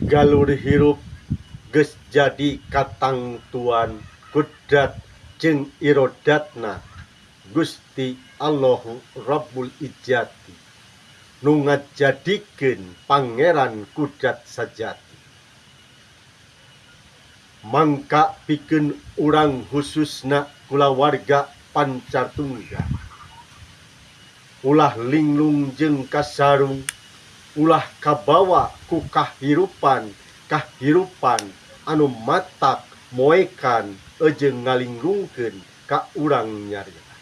Galur hirup geus jadi katangtuan kudrat jeung irodatna Gusti Allahu Rabbul Izzati nu ngajadikeun Pangeran Kudrat sajati. Mangka pikeun urang khususna kulawarga Pancar Tunggal, ulah linglung jeung kasarung, ulah kabawa ku kahirupan kahirupan anu matak moekan jeung ngalinglungkeun ka urang nyarita.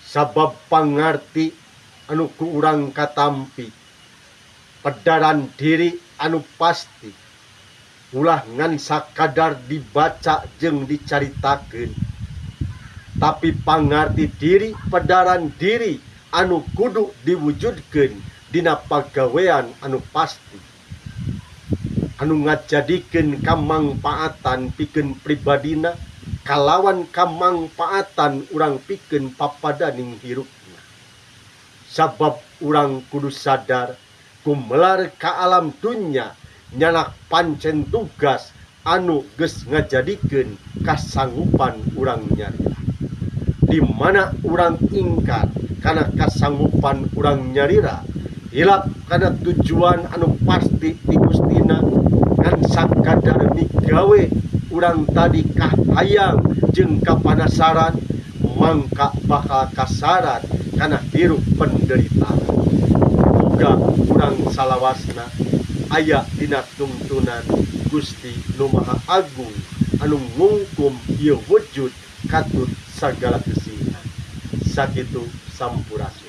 Sabab pangarti anu ku urang katampi, pedaran diri anu pasti, ulah ngan sakadar dibaca jeung dicaritakeun, tapi pangarti diri pedaran diri anu kudu diwujudkeun dina pagawean anu pasti, anu ngajadikeun kamangpaatan pikeun pribadina kalawan kamangpaatan urang pikeun papadaning hirupna. Sabab urang kudu sadar gumelar ka alam dunya nyanak pancen tugas anu geus ngajadikeun kasanggupan urang nyarita. Di mana urang ingkar kana kasanggupan urang nyarira, hilap kana tujuan anu pasti ti Gustina, ngan sakadar migawe urang tadi kahayang jeung kapanasaran, mangka bakal kasarat kana hirup penderitaan. Muga urang salawasna aya dina tungtunan Gusti Nu Maha Agung anu ngungkum ieu wujud katut sagala kesihan. Sakitu, sampurasun.